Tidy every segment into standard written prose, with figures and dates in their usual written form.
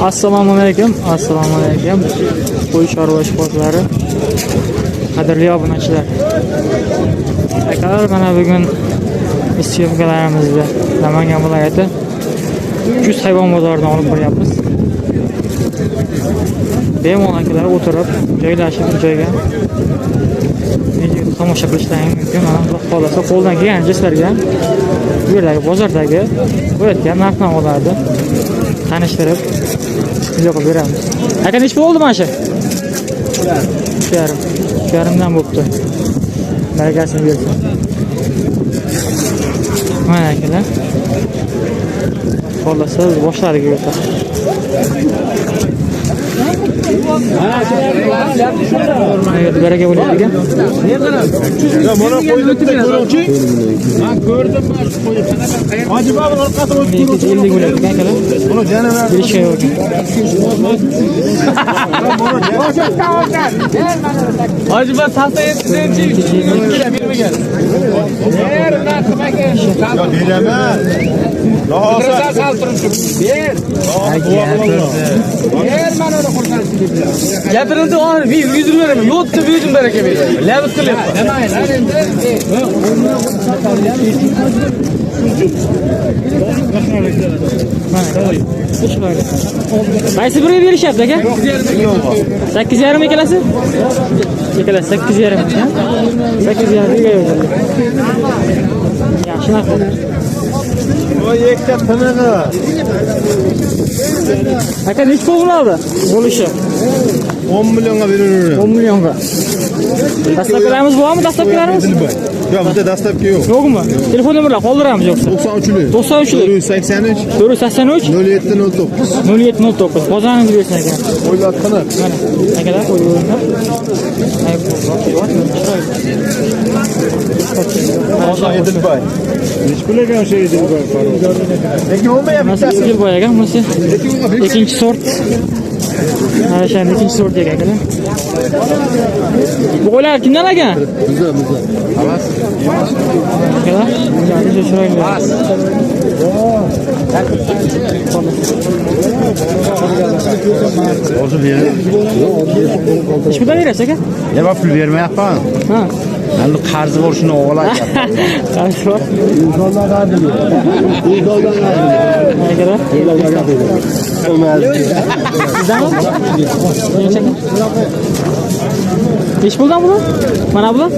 Assalomu alaykum, assalomu alaykum. Qo'y chorva ishqibozlari, qadrli obunachilar. Akalar, mana bugun biz syomkalarimizni Namangan viloyati Chust hayvon bozoridan olib boryapmiz. Bemalol akalar o'tirib, joylashib bir joyga video tomosha qilishlaring mumkin. Mana, Xudo xohlasa, qo'ldan kelgancha sizlarga bu yerdagi bozordagi bo'layotgan narx-navolarni tanishtirib video qilib beramiz. Aka, nechi pul bo'ldi mana shu? 3,5. 3,5dan bo'pti. Barakasini bersin. Mana, akalar. Xohlasa, biz boshladik yo'lda. Mana yerda baraka bo'ladigan. Ya mana qo'yni bitta ko'ruvchi. Men ko'rdim, mana shu qo'yni qanaqa. Hoji bobur orqasini o'tib 250 bo'ladigan, akalar. Buni janavar Berishga yo'q ekan. Hacı ben tahta yetiştireceğim. 250. Ya beraman. Rosa Gapirildi oxiri bir 100 beraman. Yo'q deb 100 baraka beraman. Labut qilyapman. Mana, chiroyli. Qaysi biriga berishyapti, aka? 8,5 ikkalasi? Ikkalasi 8,5. 8,5 ga yo'q. Yaxshi narx. Bu ikkita tinig'i. Aka, nechi pul bo'ladi? Bo'lishi 10 millionga beraveradi. 10 millionga. Dastavkalarimiz bormi, dastavkalarimiz? Yo'q, bizda dastavka yo'q. Yo'qmi? Telefon nomerlar qoldiramiz yo'qsa. 93lik. 93lik. 483 483 07 09. 0709. Bozoringiz bersin, aka. Qo'ylar tiniq. Mana, akalar, qo'yib. Ozon Edilbay. Nechi pul ekan o'sha Edilbay? Lekin olmayapti Bunisi Edilboy ekan, bunisi ikkinchi sort. Mana shu ikkinchi sort ekan, akalar. Bu qo'ylar kimdan aka? Bizda, bizda. Akalar, juda chiroyli. Hozir berib. Nechi puldan berasiz, aka? Ya ben pul bermayapman. Ha. Endi qarzi bor, shuni olayapman. Qarshi bor. Akalar. Sizdami? Necha aka? Nechi puldan bular? Mana bular?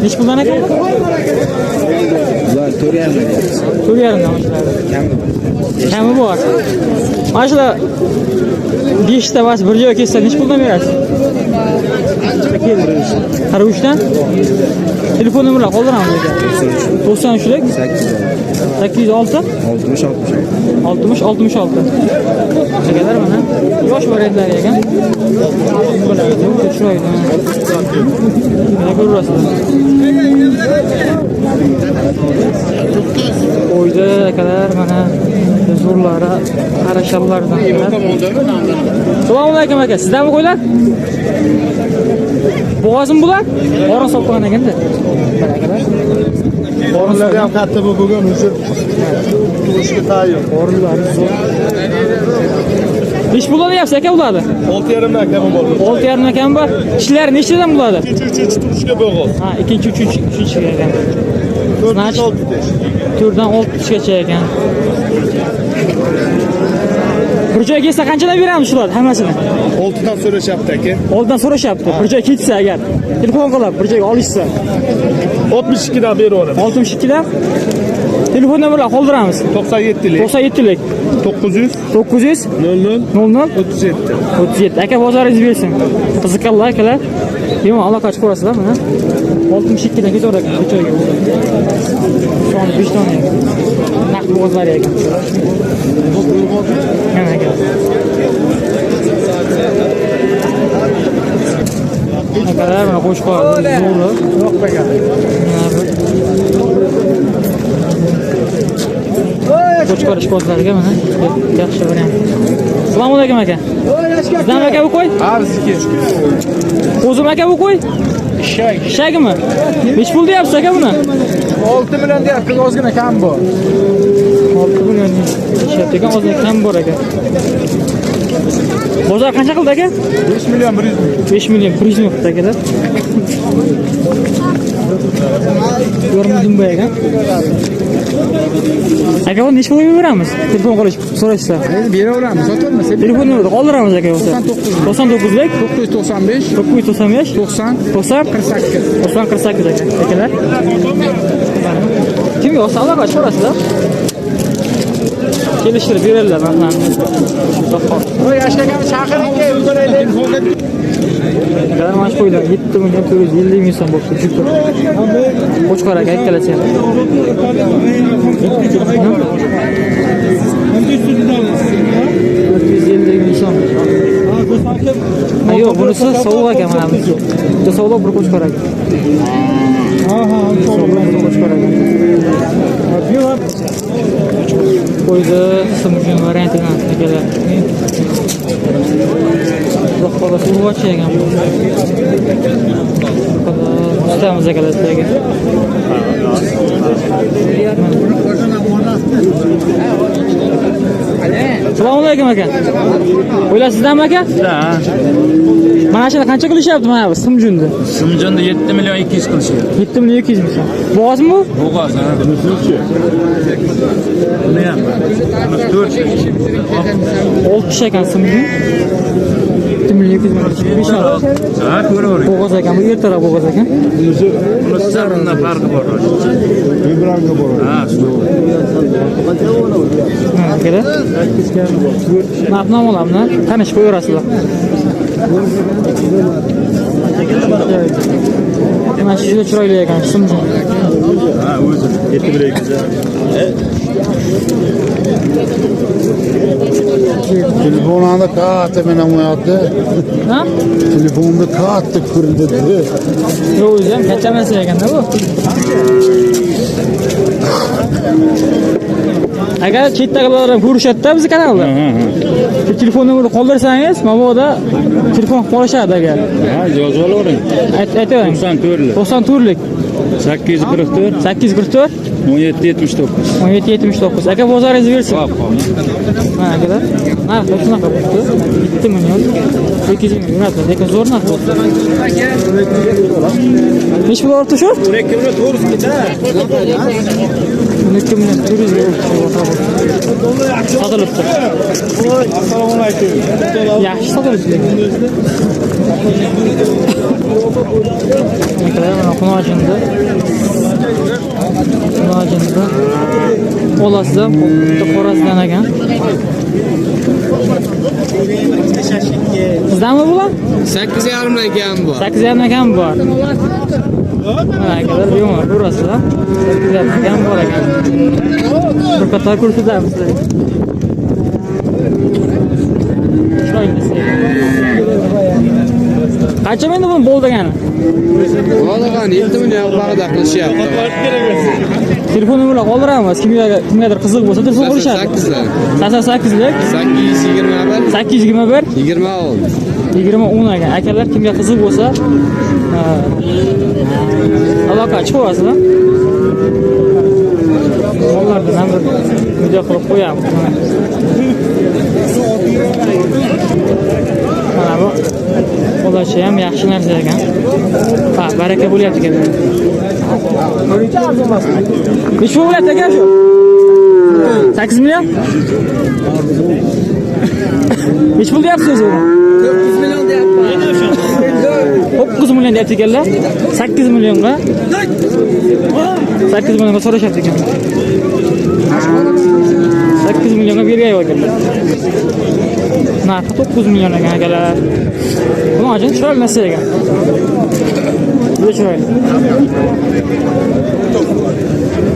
Nechi puldan aka bular? Ular 4,5. 4,5dan mana shular. Kami bor. Mana shular 5 ta emas, bir joyga kelsa nechi puldan berasiz? 43dan? Telefon nomerlar qoldiramiz, aka. 93lik 806 60 60. 60 66. Akalar, mana yosh variantlari ekan. Bular juda chiroyli. Mana, ko'rasizlar. Qo'ydi, akalar, mana zo'rlari, qarashallardan. Assalomu alaykum, aka. Sizdanmi qo'ylar? Bo'g'ozmi bular? Qorin solib qo'ygan ekanda. Mana, akalar. Qorinlari ham katta bu bugun o'sha tug'ishga tayyor. Qorinlari zo'r. Nechi puldan deyapsiz, aka, ularni? 6,5dan kami bor. 6,5dan kami bor. Tishlari nechtadan bo'ladi? Ikkinchi, uchinchi turishga bo'g'oz. Ha, ikkinchi, uchinchi, uchinchi ekan. 4 Значит, 6 tish. 4dan 6 tishgacha ekan. Bir joyga kelsa qanchadan beramiz shularni hammasini? 6dan so'rashyapti, aka. Oldidan so'rashyapti. Bir joyga ketsa agar, telefon qilib bir joyga olishsa. 62dan beraveramiz. 62dan telefon nomerlar qoldiramiz. 97lik 97lik 900 900 00 00 37. 37. Aka, bozoringiz bersin. Qiziqqanlar, akalar, bemalol aloqa chiqaverasizlar mana. 62dan ketaver ekan bir joyga. Soni 5 dona ekan. Naqd bo'g'ozlari ekan. Mana, aka. Akalar, mana qo'chqor zo'ri. Mana bir qo'chqor ishqibozlariga mana yaxshi variant. Assalomu alaykum, aka. Sizdanmi, aka, bu qo'y? Ha, bizniki. Qo'zimi, aka, bu qo'y? Eshak. Eshagimi? Nechi pul deyapsiz, aka, buni? 6 million deyapmiz, ozgina kam bu. 6 million deyishyapti ekan, ozgina kam bor ekan. Bozor qancha qildi aka? 5 million 100 ming. 5 million 100 ming qildi akalar. Yormi dumba ekan. Aka, buni necha pulga beramiz? Telefon qilish so'rashsa. Endi beraveramiz, sotolmasa. Telefon nomerini qoldiramiz aka bo'lsa. 99lik 995 995 90 90 48. 90 48 aka. Akalar. Kimga olsa aloqa chiqarasizlar. Kelishtirib beradilar narxlarni. Voy, akam chaqiring, Akalar, mana shu qo'ylar 7 million 450 ming so'm bo'libdi. Jupa. Qo'chqor aka ikkalasi ham. 450 ming so'm. Ha, yo'q, bunisi sovuq ekan mana bu. Bitta sovuq, bir qo'chqor aka. Sovuq bir qo'chqor aka. Qo'ydi, simujin variantidan akalar. Xudo xohlasa urg'ochi ekan bu. Tutamiz akalar sizlarga. Assalomu alaykum aka. O'ylar sizdanmi aka? Ha. Mana shuni qancha qilishyapti mana bu simjunni? Simjonni 7 million 200 qilishyapti. 7 million 200 ming so'm. Bo'g'ozmi bu? Bo'g'oz, ha. Buni ham. Buni 4. 6 ekan simjun. 7 million 200 ming so'm. 5 Ha, ko'ravering. Bo'g'oz ekan, bu ertaroq bo'g'oz ekan. Buni sal bundan farqi bor. Vibranга bor. Ha, shu. Ha, akalar. Narx-navolar bilan tanishib qo'yaverasizlar. Mana shu juda chiroyli ekan, simjun. Ha, o'zi 7 million 200. Telefonda katta meni o'yatdi. Ha? Telefonda katta ko'rindi. Yo'q, o'zi ham katta emas ekanda bu. Agar chetdagilar ham ko'rishadi-da bizni kanalda. Telefon nomerini qoldirsangiz, mabodo telefon qilib qolishadi agar. Ha, yozib olavering. Aytavering. 94lik. 94lik 844 844 17 79. 17 79. Aka, bozoringiz bersin. Hop, hop. Mana akalar, narxi shunaqa bo'libdi. 7 million 200 ming yo'natadi, lekin zo'r narx bo'libdi. Necha pul olibdi shu? 12 million 400 kecha. 12 million 400 ga sotilibdi. Assalomu alaykum. Yaxshi sotilibdi lekin. Akalar, mana xunojinda. Xunojinda olasidan, bitta qorasidan ekan. Sizdanmi bular? 8,5 dan kam bor. 8,5 dan kam bor. Mana akalar, bemalol ko'rasizlar. 8,5 dan kam bor ekan. Bir qator ko'rsatamiz sizlarga. Chiroyli. Qancha menda buni bo'l degani? Bo'lgan 7 million bag'da qilishyapti. Telefon nomerini qoldiramiz. Kimgadir qiziq bo'lsa telefon qilishadi. 88lar. 88lik 821 821 20 20 10 ekan. Akalar, kimga qiziq bo'lsa, aloqa chiqaverasizlar. Mollardan ham bir video qilib qo'yamiz. Mana bu bolacha ham yaxshi narsa ekan. Ha, baraka bo'lyapti ekan. Necha pul bo'lyapti aka shu? 8 million? Necha pul deyapsiz o'zi buni? 9 million deyapman. 9 million deyapti ekanlar. 8 millionga. 8 millionga so'rashyapti ekan. 8 millionga bergan ekanlar. Narxi 9 million ekan akalar. Buni ajoyib chiroyli narsa ekan. Juda chiroyli.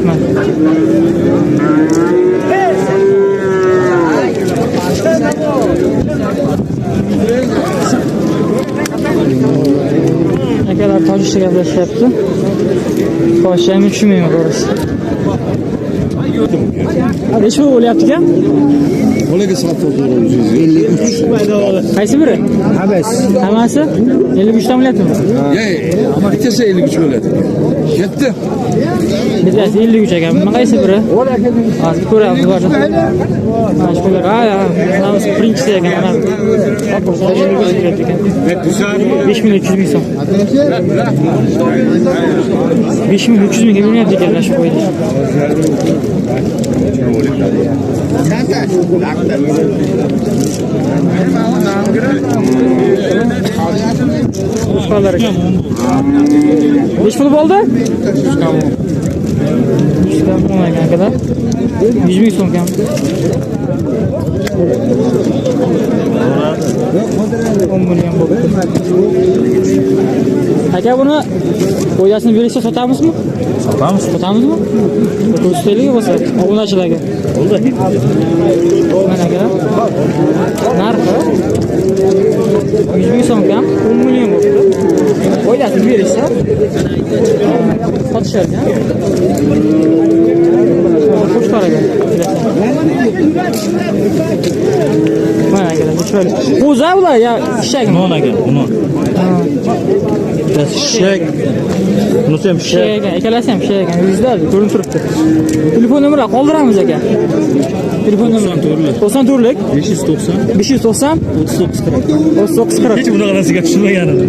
Mana. Akalar tojikcha gaplashyapti. Tojikcha ham tushunmayman to'g'risi. Necha pul bo'lyapti ekan? Bolaga sotib 53. Qaysi biri? Hammasi. Hammasi 53 dan bo'lyaptimi? Bittasi 53 bo'ladi. Yetti. Bittasi 53 ekan. Buni qaysi biri? Hozir ko'ramiz ularni. Mana shu qo'ylar. Ha, ha, birinchisi ekan mana. 5 million 300 ming so'm. 5 million 300 mingga berilyapti ekan mana shu qo'yni. Qo'shqorlar ekan. Nechi pul bo'ldi? 100 kam ekan akalar. 100 ming so'm kam. 10 million bo'ldi. Aka buni qo'yasini berishsa sotamizmi? Sotamiz. Sotamizmi? Ko'rsataylik bo'lsa, obunachilarga. Bo'ldi. Mana akalar. Narxi 100 ming so'm kam, 10 million bo'libdi. Qo'yasini berishsa sotishar ekan. Qo'shqor ekan. Mana akalar, chiroyli. Qo'za bular ya eshakmi? Non aka, non. Bittasi eshak. Bunisi ham Eshak ekan, ikkalasi ham eshak ekan. Yuzlar ko'rinib turibdi. Telefon nomerlar qoldiramiz aka. Telefon nomeri 94lik 590 590 39 40. 39 40. Hech bunaqa narsaga tushunmagan edim.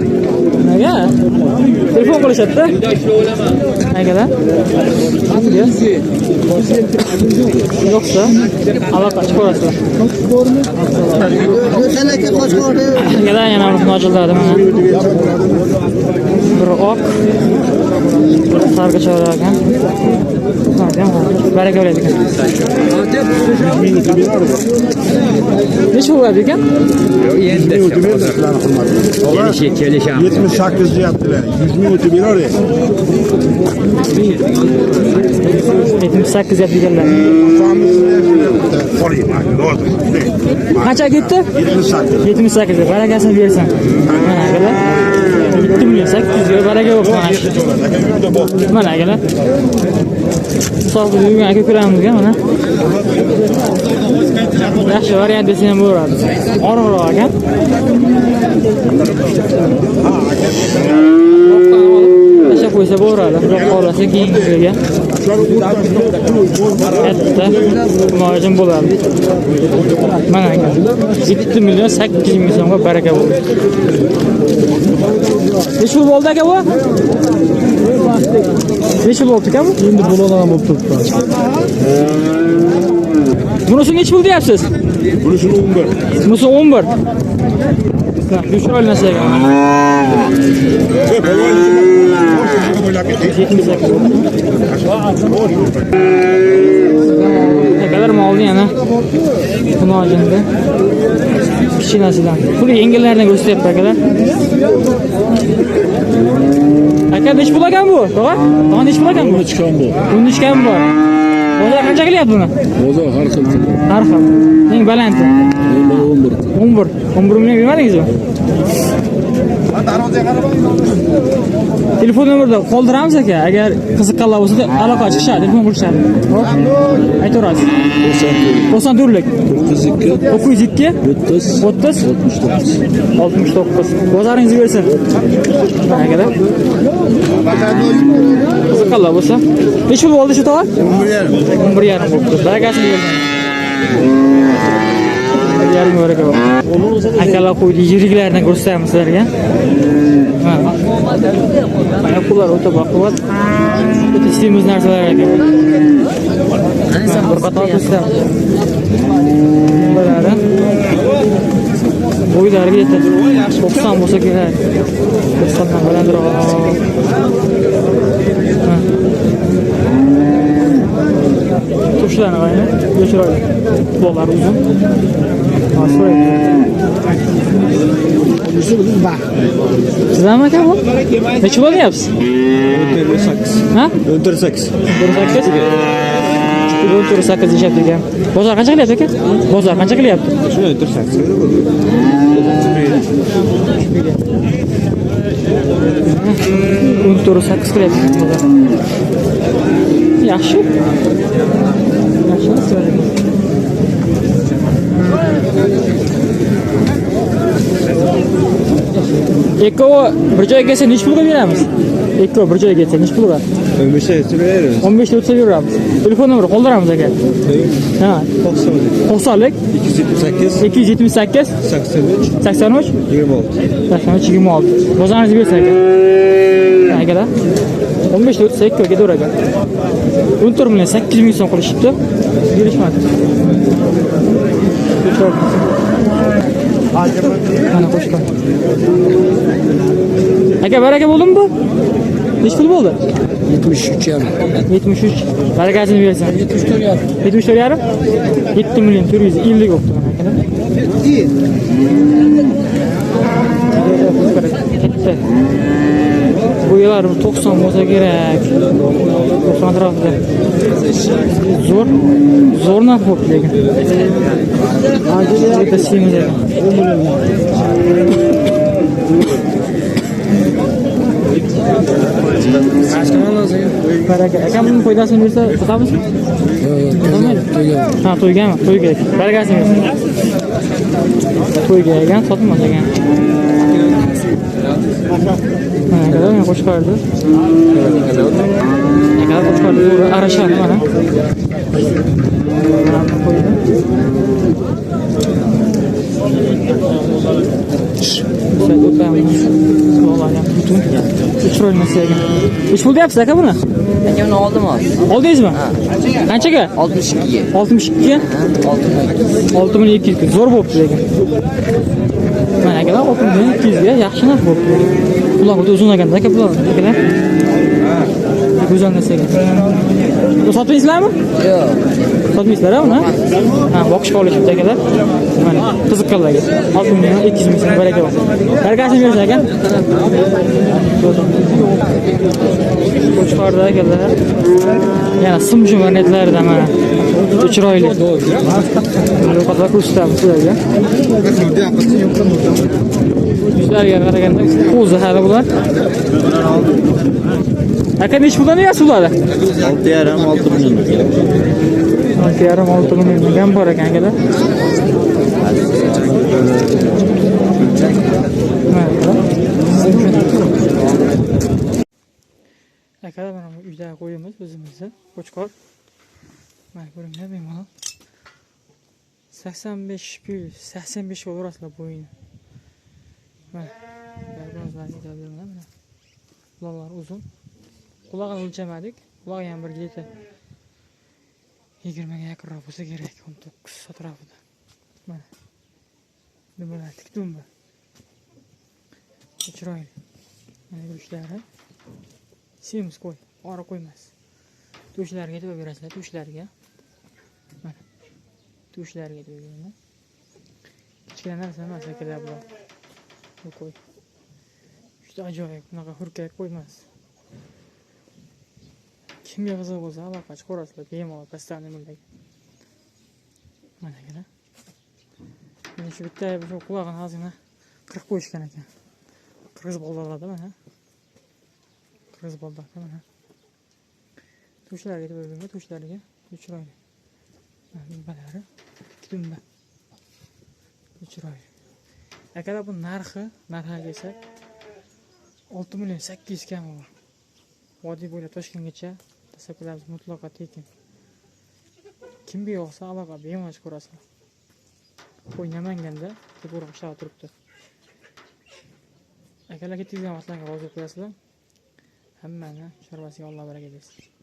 Nega? Telefon qilishadi-da. Akalar. Yo'qsa aloqa chiqarasizlar. Akalar yana bir nochiladi mana. Bir oq, bir sarg'i chora ekan. Baraka bo'ladi ekan. Necha bo'ladi ekan? 78 deyaptilar. 100 ming o'tib berar. 78 deyapti ekanlar. Qancha ketdi? 78. 78. Barakasini bersin. Mana akalar. 7 million 800 ga baraka bo'lsin mana shu. Mana akalar. Hisobni yurgan aka ko'ramizga mana. Yaxshi variant desa ham bo'laveradi. Oriqroq ekan. Boqqan olib tashlab qo'ysa bo'laveradi. Xudo xohlasa keyingi yilga katta muojim bo'ladi. Mana aka. 7 million 800 ming so'mga baraka bo'ldi. Necha pul bo'ldi aka bu? Necha pul bo'ldi aka bu? Endi bo'ladigan bo'lib turibdi. Bunisi necha pul deyapsiz? Bunisi 11. Bunisi 11. Bu chiroyli narsa ekan. 78. Akalar molni yana xunojinda kichkinasidan. Puli yengillarni ko'rsatyapti akalar. Aka necha pul ekan bu? Tog'a? Tog'a necha pul ekan bu? 13 kam bu. 13 kam bor. Bozor qancha qilyapti buni? Bozor har xil. Har xil. Eng balanti. 11. 11. 11 million bermadingizmi? Telefon nomerini qoldiramiz aka. Agar qiziqqanlar bo'lsa aloqa chiqishadi, telefon qilishadi. Xo'p. Aytaverasiz. 94lik 902 902 30 30 69. 69. Bozoringizni bersin. Mana akalar. Qiziqqanlar bo'lsa. Necha pul bo'ldi shu tovar? 11,5. 11,5 bo'libdi. Barakasini bersin. Yarim baraka bor. Akalar qo'ydi yiriklarini ko'rsatamiz sizlarga. Mana. Mana pullar o'ta baquvvat. O'ta semiz narsalar ekan. Bir qator ko'rsatamiz. Bularni bo'ylariga yetadi. 90 bo'lsa kerak. 90 dan balandroq. Tuşlarni qarang, juda chiroyli. Quloqlari uzun. Sizlarmi aka bu? Necha bo'lyapsiz? 48. Ha? 48. 48? 48 deyishyapti ekan. Bozor qancha qilyapti aka? Bozor qancha qilyapti? 48. 14,8 qilyapti bozor. Yaxshi. Yaxshi. Ikkovi bir joyga kelsa nechi pulga beramiz? Ikkovi bir joyga kelsa nechi pulga? 15 ta beramiz. 15 ta o'tsa beramiz. Telefon nomeri qoldiramiz aka. Ha, 90 90lik 278 278 83 83 26. 83 26. Bozoringiz bersa aka. Ha, akalar. 15 ta o'tsa ikkovi ketaver aka. 14 million 8 ming so'm qilishibdi. Berishmadi. Mana qo'shqor. Aka, baraka bo'ldimi bu? Nechi pul bo'ldi? 73 yarim. 73. Barakasini bersin. 74 yarim. 74 yarim? 7 million 450 bo'libdi mana akalar. Katta. Bu yillar 90 bo'lsa kerak. 90 atrofida. Zo'r, zo'r narx bo'libdi lekin. Juda semiz ekan. Baraka. Aka, buning foydasini bersa sotamizmi? Yo'q, yo'q, to'ygan. Ha, to'ygami? To'yga. Barakasini bersin. To'yga ekan, sotilmas ekan. Mana akalar, mana qo'chqordi. Akalar qo'chqordi to'g'ri arashadi mana. Mana qo'ydi. Butun chiroyli narsa ekan. Nechi pul deyapsiz aka buni? Aka, uni oldim hozir. Oldingizmi? Qanchaga? 62 ga. 62 ga? 6200. 6200 zo'r bo'libdi lekin. Mana akalar 6200 ga yaxshi narx bo'libdi. Ular o'ta uzun ekan aka bular akalar. Go'zal narsa ekan. Bu sotmaysizlarmi? Yo'q. Sotmaysizlar uni? Ha, boqishga olishibdi akalar. Mana qiziqqanlarga 6 million 200 ming so'm baraka bo'lsin. Barakasini bersin aka. Qo'chqorda akalar. Yana sim shumanetlarida mana chiroyli. Ro'yxatlar ko'rsatamiz sizlarga. Yuzlariga qaraganda qo'zi hali bular. Aka, nechi puldan deyapsiz bularni? 6,5 6 million. 6,5 6 million ham bor ekan akalar. Akalar, mana bu uydagi qo'yimiz o'zimizni qo'chqor. Mana ko'ringlar bemalol. 85 pul, 85 ga bo'yini. Mana mana. Quloqlar uzun. Qulog'ini o'lchamadik. Qulog'i ham bir geta 20 ga yaqinroq bo'lsa kerak, 19 atrofida. Mana. Nimalar tik dumba. Chiroyli. Mana yurishlari. Semiz qo'y, ori qo'ymas. To'shlarga e'tibor berasizlar, to'shlarga. Mana. To'shlarga e'tibor beraman. Kichkina narsa emas akalar bular. Bu qo'y. Juda ajoyib, bunaqa hurkak qo'ymas. Kimga qiziq bo'lsa, aloqa chiqarasizlar, bemalol pastdan nimalarga. Mana akalar. Mana shu bitta shu qulog'ini ozgina qirib qo'yishgan ekan. Qirg'iz boldalarda mana. Qirg'iz boldalarda mana. To'shlarga e'tibor bering, to'shlarga chiroyli. Mana dumbalari, ikki dumba. Chiroyli. Akalar, bu narxiga kelsak 6 million 800 kami bor. Vodiy bo'ylab Toshkentgacha tasakkurlarimiz mutlaqo tekin. Kimga yoqsa aloqa bemalol ko'rasizlar. Qo'y Namanganda ko'proq ishlab turibdi. Akalar, ketadigan vaqtlarga rozi qo'yasizlar. Hammani chorvasiga Alloh baraka bersin.